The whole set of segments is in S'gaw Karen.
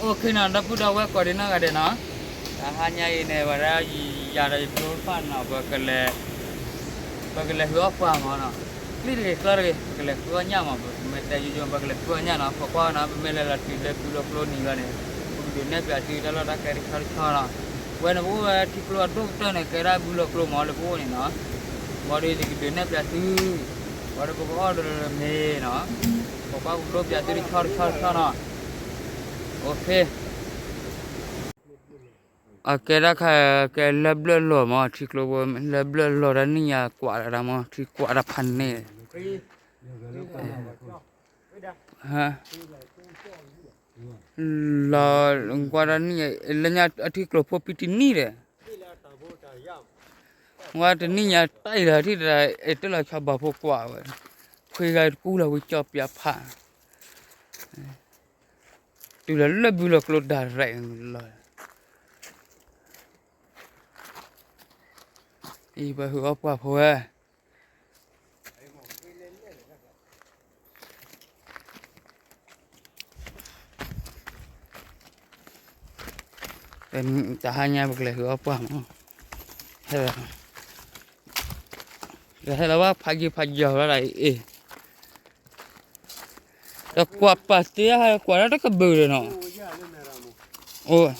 အိၣ်ခ့နီၤ ဒီပုၢ်ဒီဝဲၢ်ကိးဒံးနီၢ်ဂၤဒဲးနီၤ, တဟါညါအံၤန့ၣ် ဝဲဒၣ်ယၤဒီးယဖိသၣ်နီၤ ပကလဲၤ ပကလဲၤဟုၣ်အီၣ်ပှၢ်မးနီၤ, ကျံၣ်တဂ့ၤကျီတဂ့ၤ ပကလဲၤဟုၣ်အီၣ်ညၣ်မး, ပမ့ၢ်တဲယိယိ ပကလဲၤဟုၣ်အီၣ်ညၣ်နီၤ, ဖီကွၢ်နီၤ ပမ့ၢ်လဲၤလီၤတုၤလၢဘုလီၤကျိနံၤဘၣ်န့ၣ် ပကဒုးနဲၣ်ပၠးသုတၢ်လီၢ်တၢ်ကျဲတဆီတဆီနီၤ, ဝဲန့ၣ်ပအိၣ်ဝဲထံကျိအဒိၣ်ကတၢၢ်န့ၣ် ကဲဒၣ်ဘုလီၤကျိမးလၢပအိၣ်န့ၣ်နီၤ, ဘၣ်ဒီးယကဒုးနဲၣ်ပၠးသု, ဘၣ်ဒီးပကအိၣ်ဒီးမ့ၤနီၤ, ဖီကွၢ်ပကဒိးပၠးသုတဆီတဆီတဆီနီၤ, အိၣ်ခ့ အကဲတၢ်ခါ ကဲလၢဘျၢၣ်လီၤမး ထံကျိဖိ လၢဘျၢၣ်လီၤတၢ်နံၣ်ညါကွၢ်ဒၣ်မး ထံကွၢ်တၢ်ဖးန့ၣ်, လီၤကွၢ်တၢ်နံၣ်ညါ လၢညါအထံကျိဖိပံတနံၣ်ဒီး ဝဲတနံၣ်ညါတၢ်အံၤလီၤထံၣ်တၢ် အဲၣ်တလီၤဆီဘၣ်ဖိကွၢ်ဝဲ, ဖှ့ဂၤတကူလီၤဝံၤကၠီပၠးဖး, တုၤလီၤလၢဘုလီၤကျိ direct လီၤ, အံၤပှၤဟုၣ်အီၣ်ပှၢ်ဖိဝဲ တဟါညါပကလဲၤဟုၣ်အီၣ်ပှၢ်မး, ဟဲလီၤဘၣ်ဖးယံၤဖးယီၤလီၤဒၣ်အံၤ, ဒီးကွၢ်ပာ်တ့ဟါ ကွၢ်ဒၣ်တကဘုးဒီးနီၤ, အိၣ်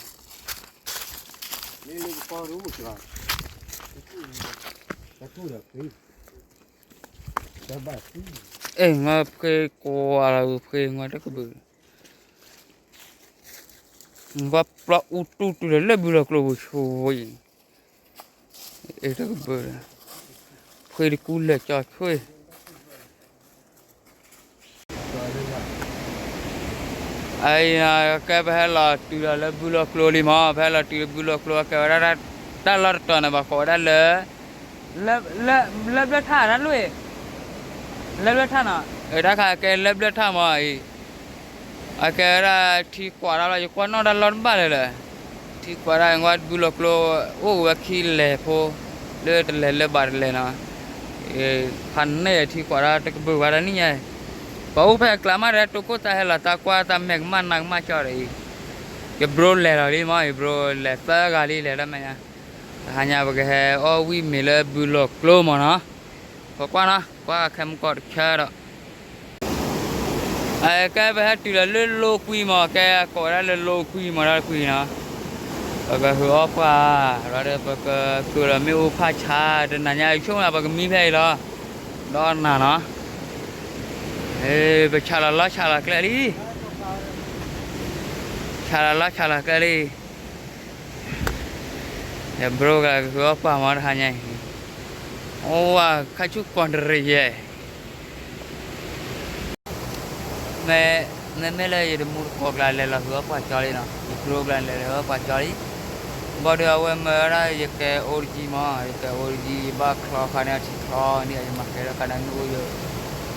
အဲၣ် ငါဖှ့ကွၢ်လီၤဖှ့ ငါတကဘုး, ပှၤပျီအူတူၢ်တုၤလၢလၢဘုလီၤကျိပူၤဆိဝံၤ, အဲၣ်တကဘုး, ဖှ့တကူလဲၤကၠီဆွ့ၣ် အံၤ ကဲပဟဲလီၤတုၤလီၤလၢဘုလီၤကျိလံမး, ပဟဲလီၤတုၤလၢဘုလီၤကျိ အကဲဝဲဒၣ် တၢ်လီၢ်တတီၤန့ၣ် ဘၣ်ဃးဝဲဒၣ်လၢ လၢဘျၢၣ်ထၣ်တၢ်လွံၢ်, လၢဘျၢၣ်ထၣ်နီၤ, အတၢ်ခါကဲလၢဘျၢၣ်ထၣ်မးအံၤ, အကဲဝဲဒၣ်ထံကွၢ်တၢ်လီၤ ယကွၢ်နီၣ်တၢ်လီၢ်တဘၣ်လၢၤလၢၤ ထံကွၢ်ဒၣ် ငါဘုလီၤကျိ အိၣ်ဝဲခံလဲၤဖိ လၢတလဲၤလၢဘၣ်တလဲၤနီၤ, ဖးန့ၢ်ထံကွၢ်ဒၣ်တကဘုးဘၣ်တနံၣ်ညါ, ပှၤအိၣ်ဖဲအကျါမး တဲတိခိၣ်သးဟဲလီၤ တၢ်ကွၢ်တၢ်မဲာ်ကမၣ်နးကမၣ်ကၠီဒီးအံၤ, ယဘျိလဲၤလီၤလံမး ယဘျိလဲၤသၢဂၤလံ လဲၤတၢ်မဲာ်ညါ, တဟါညါပကဟဲအီၣ်ဝံၣ်မ့ၤလၢဘုလီၤကျိမးနီၤ, ပကွၢ်နီၤ ကွၢ်ခဲမုၢ်ကီၢ်တဆၢဒီး အကဲပဟဲတုၤလီၤလၢလိကွံမး ကဲကိးဝဲဒၣ်လၢလိကွံမး တၢ်တကွံနီၤ, ပကဟုၣ်အီၣ်ပှၢ် ဒီးပကဃုာ်လီၤမ့ၣ်အူဖးဆါ တနၤညါဆိကမိၣ်ပကမံဖဲအံၤလီၤ, ဒီးနၤနီၤ, ပဆးလီၤလီၢ်ဆးလီၤကျဲလံ, ဆးလီၤလီၢ်ဆးလီၤကျဲလံ, ယဘျိကဟုၣ်အီၣ်ပှၢ်မးတဟါညါအံၤ, အိၣ်ဝဲခါဆူၣ်ကီၢ်တရံးယဲၢ် မ့မ့ၢ်လၢယတမူတကိးကျါလဲၤလီၤဟုၣ်အီၣ်ပှၢ်ကၠီလံနီၤ, ယကျိကျါလဲၤလီၤဟုၣ်အီၣ်ပှၢ်ကၠီလံ, ဘၣ်ဒီးအဝဲမၢဝဲဒၣ်ယကဲအိၣ်တယံၤမး ယကဲအိၣ်တယံၤ ယဘၣ်ချီဃာ်န့ၢ်အထံချီန့ၣ် ယမၤကဲထီၣ်ဃာ်န့ၢ်မ့ၣ်အူယိၤ,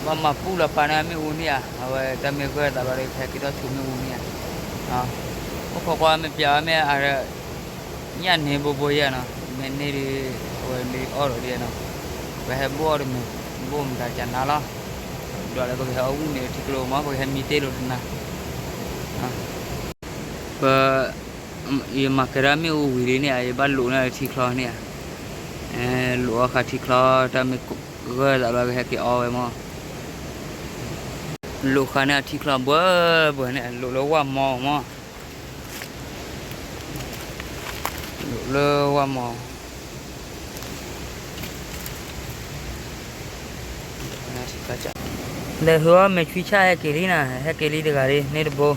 ဘၣ်မၤပူၢ်လီၤပာ်န့ၢ်မ့ၣ်အူန့ၣ်ဧါ, အဝဲတၢ်မ့ၢ်ဂၢၢ်သးဘျီဒီး ဟဲက့ၤထီၣ်ဆူမ့ၣ်အူန့ၣ်ဧါ, အိၣ်ခိးကွၢ်မ့ၢ်ပျးဝဲမ့ၢ်အ ညၣ်န့ၣ်ဘိဘိယဲၢ်နီၤ, မ့ၢ်န့ၢ်ဒီး အဝဲလံအီၣ်ဒီးဒ်နီၤ, ပဟဲဘိၣ်အီၤတမံၤ, ဘိၣ်မတၤကနါလီၤ, ဒီးလၢပကဟဲအီၣ်ဝံၣ်န့ၣ်ထံကျိမး ပကဟဲမံတ့ၢ်လိာ်တနၤ, ပ ယမၤကဲဒၣ်မ့ၣ်အူဝံၤလံန့ၣ်ဧါ, ယဘၣ်လိာ်န့ၢ်ထံချီန့ၣ်ဧါ, လိာ်အီၣ်ဃာ်ထံချီ, တၢ်မ့ၢ်ဂၢၢ်သးဘျီကဟဲက့ၤအီဝဲမး, လိာ်ဃာ်န့ၢ်အထံချီဘှဲဘှဲန့ၣ် လိာ်လၢဝၣ်မီမး လၢဝၣ်မီၤ, လဲၤဟုၣ်အီၣ်မ့ၤဆွံဆၣ်ဟဲက့ၤလံနၤ, ဟဲက့ၤလံတဂၤလံ န့ၣ်တဘိ,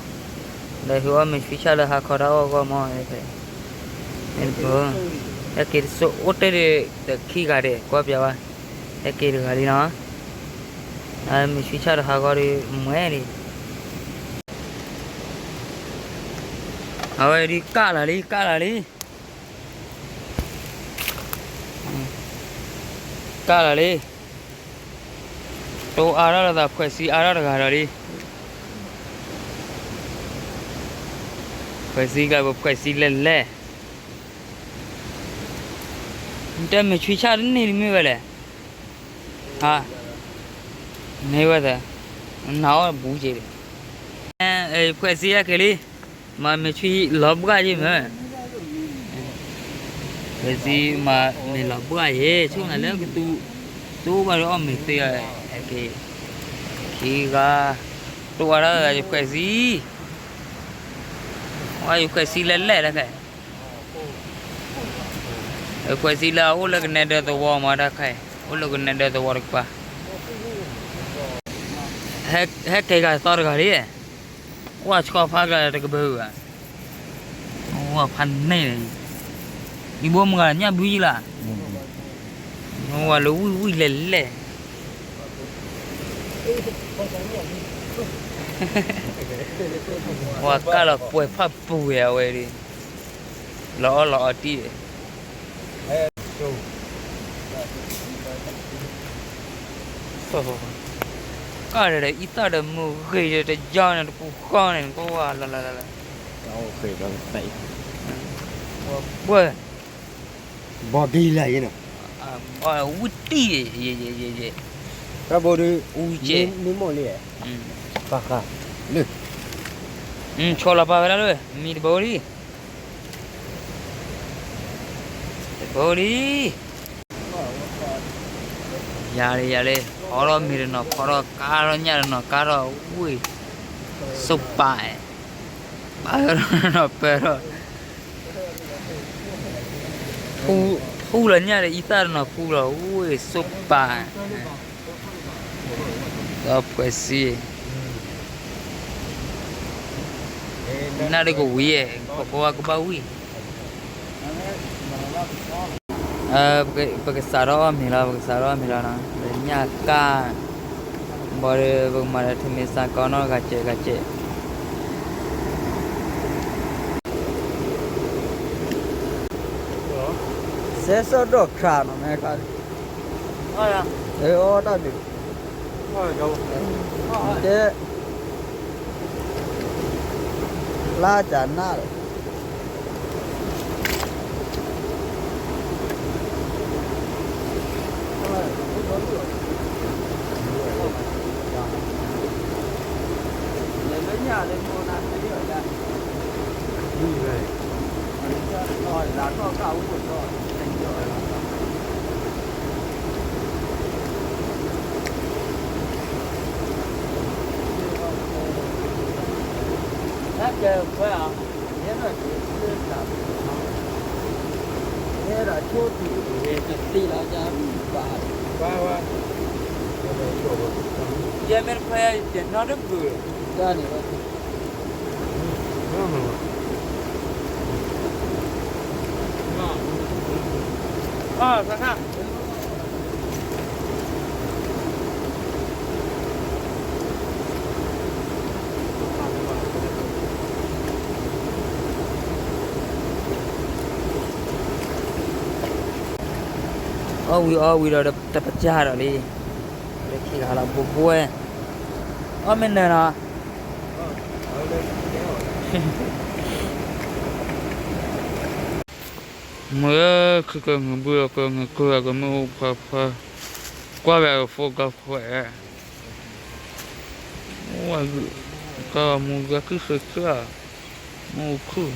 လဲၤဟုၣ်အီၣ်မ့ၤဆွံဆၣ်လၢဟါခီတၢ်အီၣ်အဂီၢ်မး, န့ၣ်တဘိ, ဟဲက့ၤတစိၢ်အိၣ်တ့ၢ်ဒံးတခံဂၤဒဲး ကွၢ်ပျးဝဲ, ဟဲက့ၤတဂၤလံနီၤ, မ့ၤဆွံဆၣ်တဟါဂီၢ်ဒီး မွဲလံ အဝဲဒ်ကၢ်လီၤလံ ကၢ်လီၤလံ, ကၢ်လီၤလံ, တိအါထီၣ်လၢသး ဖှဲးစံအါထီၣ်တဂၤဒီးလံ, ဖှဲးစံကဘိ ဖှဲးစံလဲၣ်လဲၣ်, တဲမ့ၤဆွံဆၣ်တန့ၢ်တမ့ၢ်ဝဲလဲၣ်, ဟါ, မ့ၢ်ဝဲသး, နအီၣ်ဘူးက့ၤ, ဖှဲးစံဟဲက့ၤလံ မ့ၢ်ဆံလီၤဘှၣ်ယဲမ့ၢ်, ဖဲစံမ့ၢ်လီၤဘှၣ်ယဲ ဆိကမိၣ်လၢကသူ သူဘၣ်ဒီးအီၣ်မ့ၤသ့အီၤ, ခံဂၤ တိၢ်ဝဲဒၣ်ယခွဲးစံ, ဝဲယခွဲးစံလဲၣ်လဲၣ်တခါ, ယခွဲးစံလၢအအိၣ်လၢကနဲဒၢသဝီမ့ၢ်တခါ, အိၣ်လၢကနဲဒၢသဝီတကပၤ, ဟဲက့ၤဂၤသီတဂၤလံ, ကွၢ်ဆှီဖးကလၢတကဘၢဘၣ်, ဝဲဖးန့ၣ်, ယဘိမုၢ်ဂၤညၣ်ဘုယံၤလၢ်, ဝဲလၢဝံၣ်ဝံၣ်လဲၣ်လဲၣ်, ဝဲကၢ်လီၤပှဲၤဖးပူၤဝဲအဝဲဒၣ်, လီၤအီၣ်လီၤအီတံၢ်, ကၢ်ဒီးအံသၣ်ဒီးမုၢ်ဂ့ၤဒီးတယီန့ၣ် တပူၤဃီန့ၣ် နကဝဲလၢလၢလၢလၢ, ဘှဲၣ်, ဘီကလံၤလၢယဲန့ၣ်, ဝံၣ်တံၢ်, တၢ်ဘိဒုး, ဝံၣ်ကဲ, မ့ၢ်မိၢ်လံ, ပၢ်ဃာ်, လၢ, ဆီလီၤပာ်ဝဲဒၣ်လၢ မံၤတဘိလံ တဘိလံ, ယၤလံယၤလံ, ဖီထီၣ်မ့ၤတနီၤ ဖီထီၣ်ကါထီၣ်ညၣ်တနီၤ ကါထီၣ်ဝ့ၢ်, စိပၤ, ပာ်ထီၣ်တနီၤပၢၢ်ထီၣ်, ဖူလီၤညၣ်ဒီးအံသၣ်တနီၤဖူလီၤဝ့ၢ် စိပၤ ဒီးဖှဲးစံ, နၢ်ဒ်ကဝံၤ, ခိးကွၢ်ကဘၣ်ဝံၣ်, ပကစးထီၣ်အီၣ်မ့ၤလီၤ ပကစးထီၣ်အီၣ်မ့ၤလီၤနီၤ လၢညၣ်ကၢ်, ဘၣ်ဒီးပကမၤဒီးထမ့ၢ်စးကီနီၢ်ဂၤစဲးဂၤစဲး စဲးစီၣ်ဒီၣ်ခရၣ်နီၤ မ့ၢ်ခါ, အီၣ်တၢ်ဒုး, တဲ, လါကနၣ်ဒီး ယဲမ့ၢ်တခွဲယၤ ယတနီတဘုၣ်, တၢ်န့ၣ် အီၣ်ဝံၤအီၣ်ဝံၤဒီးတပစၢ်ဒီးလံ, လၢခံဂၤလီၤဘိဘိ, အီၣ်မ့ၢ်နၢၤနီၤ, မ့ၢ်ခံကငုာ်ဘုၣ်အကငုာ်ကၢၢ်အကမ့ၢ်အိၣ်ဖးဖး, ကွၢ်ဝဲအကဖိကီၢ်ခွဲး, ကမူၤဂဲၤခုၣ်ဆၢဆၢ, မ့ၢ်အိၣ်ခုၣ်,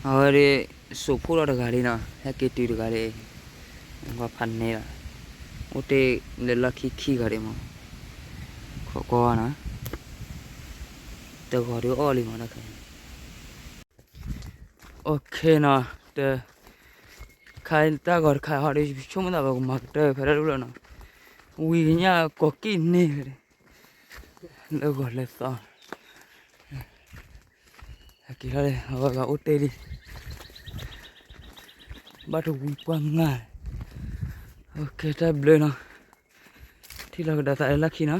အဝဲဒၣ်, စိာ်ဖှိၣ်ထီၣ်တဂၤလံနီၤ ဟဲက့ၤတုၤတဂၤလံ, ကွၢ်ဖးန့ၢ်လီၤ, အိၣ်တ့ၢ်လၢလီၢ်ခံခံဂၤဒံးမး, ခိးကွၢ်နီၤ, တဂီၤဒုးအီၣ်လံမးတၢ်ခဲ OK နီၤ, တ, ခါတၢ်ဂီၤတခါဟီဒီး ဆိကမိၣ်သးပကမၤကတၢၢ်ဖဲတၢ်ဒူၣ်လီၤနီၤ, ဝံၤကညၣ်ကိးက့ၢ်န့ၢ်, လၢဂီၤလၢသီ, ဟဲက့ၤထီၣ်လံ အဝဲဂၤအိၣ်တ့ၢ်လံ, ဘၣ်တဝံၤပှၢ်မုၢ်, OK တၢ်ဘျုးနီၤ, ထံၣ်လီၤကဒီးသးလၢလီၢ်ခံနီၤ.